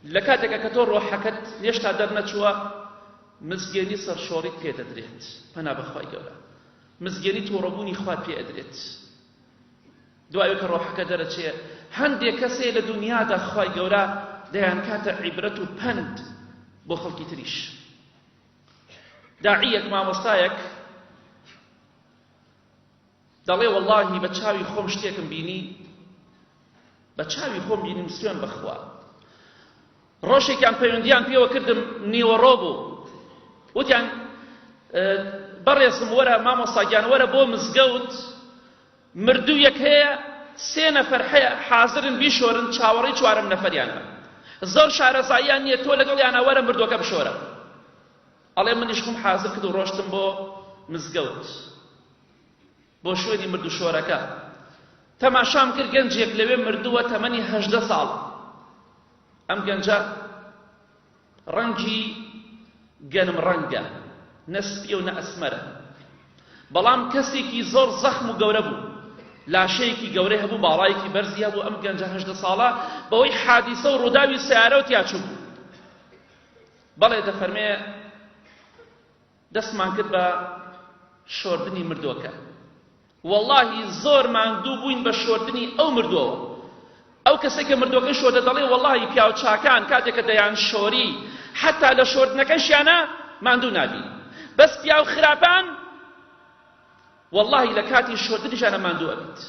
لە کاتێکا کە تۆ ڕۆحەکەت هێشتا دەرنەچووە مزگێنی سەرشۆڕیت پێ دەدرێت پەنا بەخوای گەورە مزگێنی توڕەبوونی خوات پێ ئەدرێت دوای کە ڕۆحەکە دەرەچێ هەندێک کەسێ لە دنیادا خوای گەورە دەیانکاتە عیبرەت و پەند بۆ خەڵکی تریش داعیەک مامۆستایەک دەڵێ وەڵاهی بە چاوی خۆم شتێکم بینی بە چاوی خۆم بینیم سوێن بەخوا ڕۆژێکیان پەیوەندیان پێوە کردم نیوەڕۆ بوو وتیان بەڕێزم وەرە مامۆستا گیان وەرە بۆ مزگەوت مردوویەک هەیە سێ نەفەر هەیە حازرن بیشۆرن چاوەڕێی چوارەم نەفەریانە زۆر شارەزاییان نییە تۆ لەگەڵیانە وەرە مردووەکە بشۆرە ئەڵێ منیش خۆم حازر کرد و ڕۆشتم بۆ مزگەوت بۆ شوێنی مردوشۆرەکە تەماشام کرد گەنجێک لەوێ مردووە تەمەنی 18 ساڵ ئەم گەنجە ڕەنگی گەنم ڕەنگە نە سپیە و نە ئەسمەرە بەڵام کەسێکی زۆر زەخم و گەورە بوو لاشەیەکی گەورەی هەبوو باڵایەکی بەرزی هەبوو ئەم گەنجە 18 ساڵە بەوەی حادیسە و ڕووداوی سیارە و تیاچوو بوو بەڵێ دەفەرمێ دەستمان کرد بە شۆردنی مردووەکە وەڵاهی زۆر ماندوو بووین بە شۆردنی ئەو مردووەوە ئەو کەسێک کە مردووەکەی شۆردە دەڵێ وەڵاهی پیاو چاکان کاتێک کە دەیان شۆری حتا لە شۆردنەکەشیانە ماندوو نابی بەس پیاو خراپان وەڵاهی لە کاتی شۆردنیشانە ماندوو ئەبیت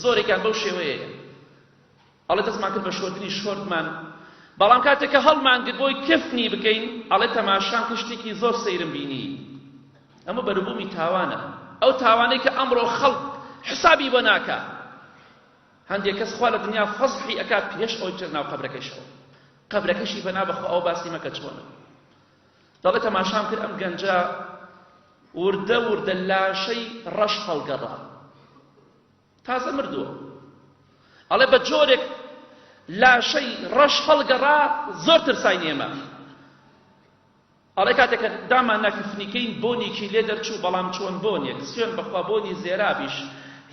زۆرێکیان بەو شێوەیە ئەڵێ دەستمان کرد بە شۆردنی شۆردمان بەڵام کاتێک کە هەڵمان گرت بۆی کفنی بکەین ئەڵێ تەماشام کرد شتێکی زۆر سەیرم بینی ئەمە بەروبوومی تاوانە ئەو تاوانەی کە ئەمڕۆ خەڵک حسابی بۆ ناکا هەندێک کەس خوا لە دنیا فەزحی ئەکات پێش ئەوەی بچێت ناو قەبرەکەیشەوە قەبرەکەشی بەنا بەخوا ئەوە باسی مەکە چۆنە دەڵێ تەماشام کرد ئەم گەنجە وردە وردە لاشەی ڕەش هەڵگەڕا تازە مردووە ئەڵێ بە جۆرێک لاشەی ڕەش هەڵگەڕا زۆر ترساین ئێمە ئەڵێ کاتێک کە دامان ناکفنیکەین بۆنێکی لێ دەرچوو بەڵام چۆن بۆنێک سوێن بەخوا بۆنی زێرابیش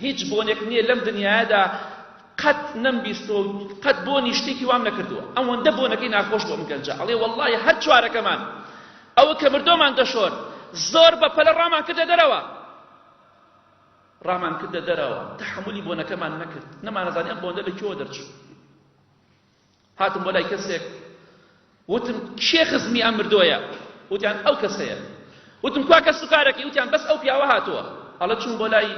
هیچ بۆنێک نییە لەم دنیادا قەت نەمبیستەوە و قەت بۆنی شتێکی وام نەکردووە ئەوەندە بۆنەکەی ناخۆش بۆ ئەم گەنجە ئەڵێ وەڵڵاهی هەر چوارەکەمان ئەوە کە مردۆمان دەشۆرد زۆر بە پەلە ڕامان کردە دەرەوە ڕامان کردە دەرەوە تەحەمولی بۆنەکەمان نەکرد نەمانەزانی ئەم بۆندە لە کوێوە دەرچوو هاتم بۆ لای کەسێک وتم کێ خزمی ئەم مردۆیە وتیان ئەو کەسەیە وتم کوا کەس و کارەکەی وتیان بەس ئەو پیاوە هاتووە ئەڵێ چوون بۆ لای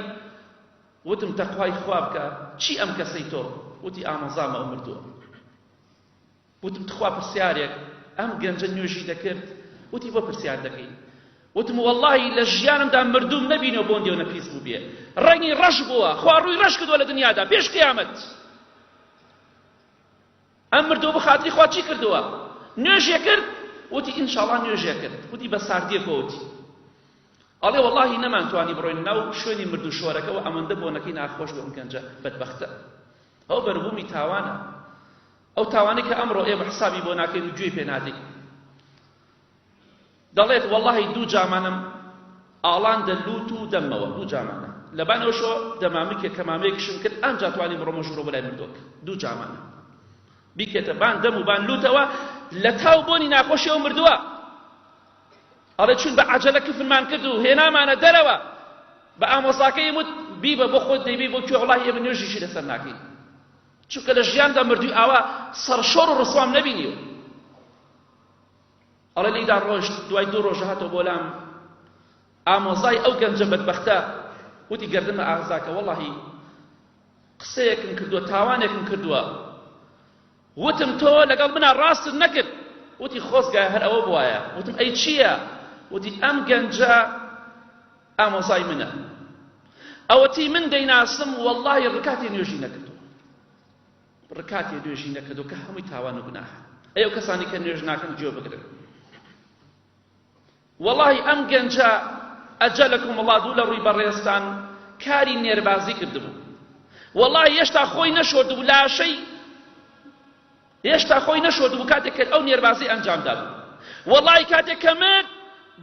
وتم تەقوای خوا بکە چی ئەم کەسەی تۆ وتی ئامۆزامە ئەو مردووە وتم تخوا پرسیارێک ئەم گەنجە نوێژی دەکرد وتی بۆ پرسیار دەکەی وتم وەڵڵاهی لە ژیانمدا مردووم نەبینەوە بۆن دێونە پیس بووبێ ڕەنگی ڕەش بووە خوا ڕووی ڕەش کردووە لە دنیادا پێش قیامەت ئەم مردووە بۆ خاتری خوا چی کردووە نوێژێ کرد وتی ئینشاڵڵا نوێژێ کرد وتی بە ساردیەکەوە وتی ئەڵێ وەڵاهی نەمانتوانی بڕۆین ناو شوێنی مردوو شۆرەکەوە ئەمەندە بۆنەکەی ناخۆش بوو ئەم گەنجە بەدبەختە ئەو بەربوومی تاوانە ئەو تاوانەی کە ئەمڕۆ ئێمە حسابی بۆ ناکەین و گوێی پێ نادەین دەڵێت وەڵاهی دوو جامانم ئاڵاندە لوت و دەمەوە دوو جامانە لەبانەوەشەوە دەمامکێک کەمامەیەکشم کرد ئەمجا توانیم بڕۆمە ژوورەوە بۆ لای مردۆک دوو جامانە بیکێتە بان دەم و بان لوتەوە لە تاو بۆنی ناخۆشی ئەو مردووە ئەڵێ چون بە عەجەلە کفنمان کرد و هێنامانە دەرەوە بە ئامۆزاکەی وت بیبە بۆ خۆت دەیبەی بۆ کوێ وەڵاهی ئێمە نوێژیشی لەسەر ناکەین چونکە لە ژیاندا مردووی ئاوا سەرشۆڕ و ڕسوام نەبینیوە ئەڵێ لیدا ڕۆشت دوای دوو ڕۆژە هاتەوە بۆ لام ئامۆزای ئەو گەنجە بەدبەختە وتی گەردنمە ئازاکە وەڵاهی قسەیەکم کردووە تاوانێکم کردووە وتم تۆ لەگەڵ منا ڕاستت نەکرد وتی خۆزگایە هەر ئەوە بوایە وتم ئەی چییە وتی ئەم گەنجە ئامۆزای منە ئەوەتی من دەیناسم وەڵڵاهی ڕکاتێ نوێژی نەکردووە ڕکاتێ نوێژی نەکردووە کە هەمووی تاوان و گوناحە ئەی ئەو کەسانی کە نوێژ ناکەن گوێ بگرن وەڵاهی ئەم گەنجە ئەجەلەکم اللە دوو لە ڕووی بەڕێزتان کاری نێربازی کردبوو وەڵاهی هێشتا خۆی نەشۆردبوو لاشەی هێشتا خۆی نەشۆردبوو کاتێک کە ئەو نێربازی ئەنجام دابوو وەڵاهی کاتێک کە مرد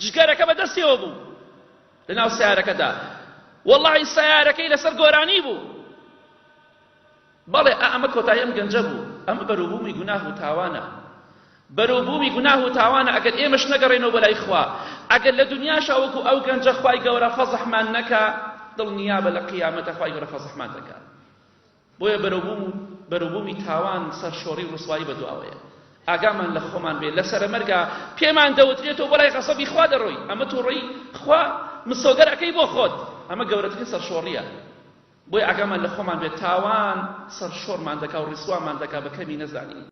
جگەرەکە بەدەستیەوە بوو لەناو سیارەکەدا وەڵاهی سیارەکەی لەسەر گۆرانی بوو بەڵێ ئەمە کۆتایی ئەم گەنجە بوو ئەمە بەروبوومی گوناه و تاوانە. بەرەوبوومی گوناه و تاوانە ئەگەر ئێمەش نەگەڕێینەوە بۆ لای خوا، ئەگەر لە دونیاشا وەکو ئەو گەنجە خوای گەورە فەزحمان نەکا، دڵنیابە لە قیامەتا خوای گەورە فەزحمان دەکا. بۆیە بەرەوبووم و بەرەوبوومی تاوان سەرشۆڕی و ڕسوایی بەدواوەیە. ئاگامان لە خۆمان بێ لە سەرەمەرگا پێمان دەوترێتەوە بۆ لای غەزەبی خوا دەڕۆی، ئەمە توڕەیی خوا مسۆگەر ئەکەی بۆ خۆت، ئەمە گەورەترین سەرشۆڕییە. بۆیە ئاگامان لە خۆمان بێت تاوان سەرشۆڕمان دەکا و ڕیسوامان دەکا بە کەمی نەزانین.